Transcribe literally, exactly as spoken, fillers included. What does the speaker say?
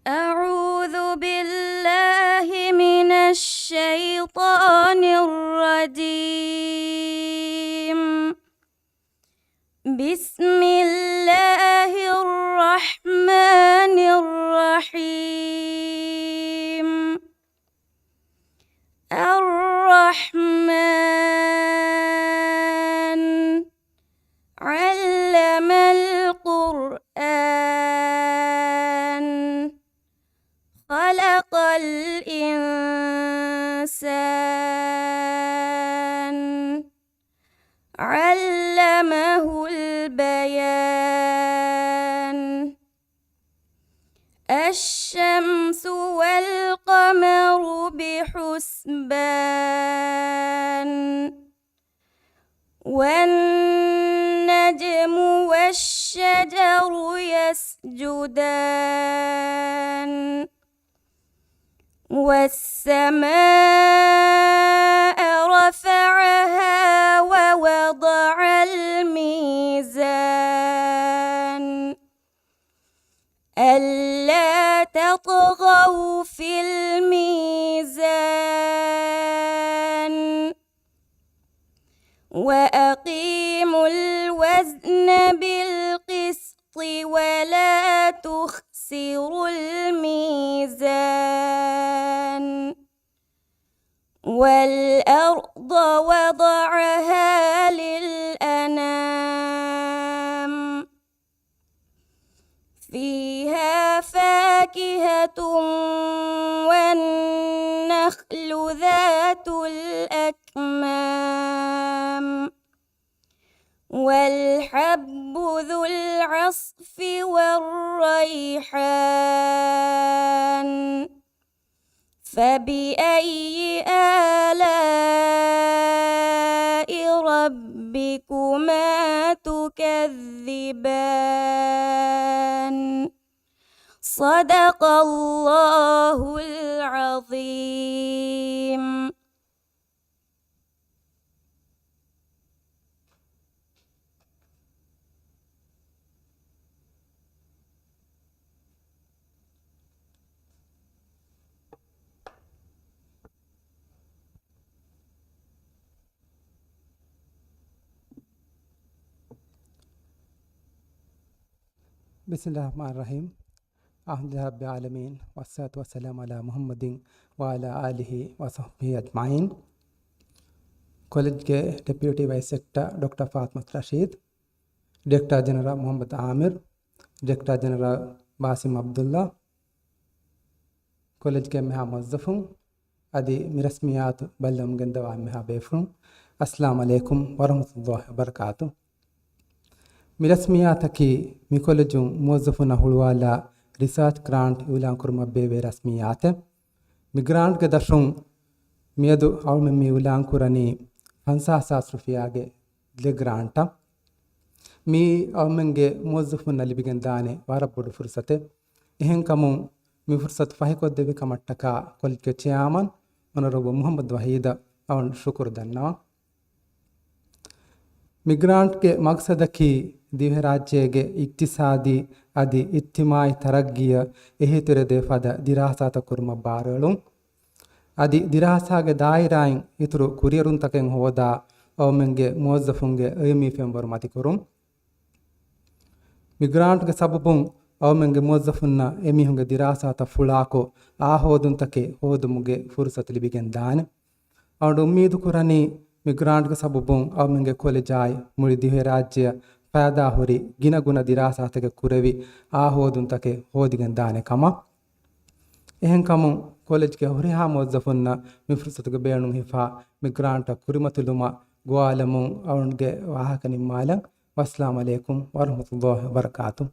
أعوذ بالله من الشيطان الرجيم. بسم الله الرحمن الرحيم. الرحمن. علم القرآن. خلق الإنسان. علمه البيان. الشمس والقمر بحسبان. والنجم والشجر يسجدان. والسماء رفعها ووضع الميزان. ألا تطغوا في الميزان. وأقيموا الوزن بالقسط ولا تخسروا الميزان. والأرض وضعها للأنام. فيها فاكهة والنخل ذات الأكمام. والحب ذو العصف والريحان. فبأي آلاء ربكما تكذبان. صدق الله العظيم. بسم الله الرحمن الرحيم. الحمد لله رب العالمين، والصلاة والسلام على محمد وعلى آله وصحبه أجمعين. ކޮލެޖްގެ ޑެޕިއުޓީ ވައިސް ރެކްޓަރ ޑޮކްޓަރ ފާތިމަތު ރަޝީދު، ޑިރެކްޓަރ ޖެނެރަލް މުޙައްމަދު ޢާމިރު، ޑިރެކްޓަރ ޖެނެރަލް ބާސިމް ޢަބްދުﷲ، ކޮލެޖްގެ އެންމެހާ މުވައްޒަފުން، އަދި މި ރަސްމިއްޔާތު ބައްލަވަމުން ގެންދަވާ އެންމެހާ ބޭފުޅުން، އައްސަލާމު ޢަލައިކުމް ވަރަޙްމަތުﷲ ވަބަރަކާތު. މި ރަސްމިއްޔާތަކީ މި ކޮލެޖުން މުވައްޒަފުންނަށް ހުޅުވާލާ ރިސާޗް ގްރާންޓް އިޢުލާން ކުރުމަށް ބޭއްވޭ ރަސްމިއްޔާތެއް. މި ގްރާންޓްގެ ދަށުން މިއަދު އަޅުމެން މި އިޢުލާން ކުރަނީ ފަންސާސް ހާސް ރުފިޔާގެ ދެ ގްރާންޓަށް. މީ އަޅުމެންގެ މުވައްޒަފުންނަށް ލިބިގެންދާނެ ވަރަށް ބޮޑު ފުރުސަތެއް. އެހެންކަމުން މި ފުރުސަތު ފަހިކޮށްދެއްވި ކަމަށްޓަކާ ކޮލެޖްގެ ޗެއާމަން އޮނަރަބަލް މުޙައްމަދު ވަޙީދަށް އަޅުން ޝުކުރު ދަންނަވަން. މި ގްރާންޓްގެ މަގްސަދަކީ ދިވެހިރާއްޖޭގެ އިޤްތިޞާދީ އަދި އިޖްތިމާޢީ ތަރައްގީއަށް އެހީތެރެދޭ ފަދަ ދިރާސާތައް ކުރުމަށް ބާރުއެޅުން. އަދި ދިރާސާގެ ދާއިރާއިން އިތުރު ކުރިއެރުންތަކެއް ހޯދާ އަޅުމެންގެ މުވައްޒަފުންގެ ޢިލްމީ ފެންވަރު މަތިކުރުން. މި ގްރާންޓްގެ ސަބަބުން އަޅުމެންގެ މުވައްޒަފުންނަށް އެމީހުންގެ ދިރާސާތައް ފުޅާކޮށް އާ ހޯދުންތަކެއް ހޯދުމުގެ ފުރުސަތު ލިބިގެންދާނެ. އަޅުގަނޑު އުއްމީދު ކުރަނީ މި ގްރާންޓްގެ ސަބަބުން އަޅުމެންގެ ކޮލެޖާއި މުޅި ދިވެހިރާއްޖެއަށް ފައިދާ ހުރި ގިނަ ގުނަ ދިރާސާތަކެއް ކުރެވި އާ ހޯދުންތަކެއް ހޯދިގެން ދާނެ ކަމަށް. އެހެންކަމުން ކޮލެޖްގެ ހުރިހާ މުވައްޒަފުންނަށް މި ފުރުސަތުގެ ބޭނުން ހިފާ މި ގްރާންޓަށް ކުރިމަތިލުމަށް ގޮވާލަމުން އަޅުގަނޑުގެ ވާހަކަ ނިންމާލަން. ވައްސަލާމު ޢަލައިކުމް ވަރަޙްމަތުﷲ ވަބަރަކާތު.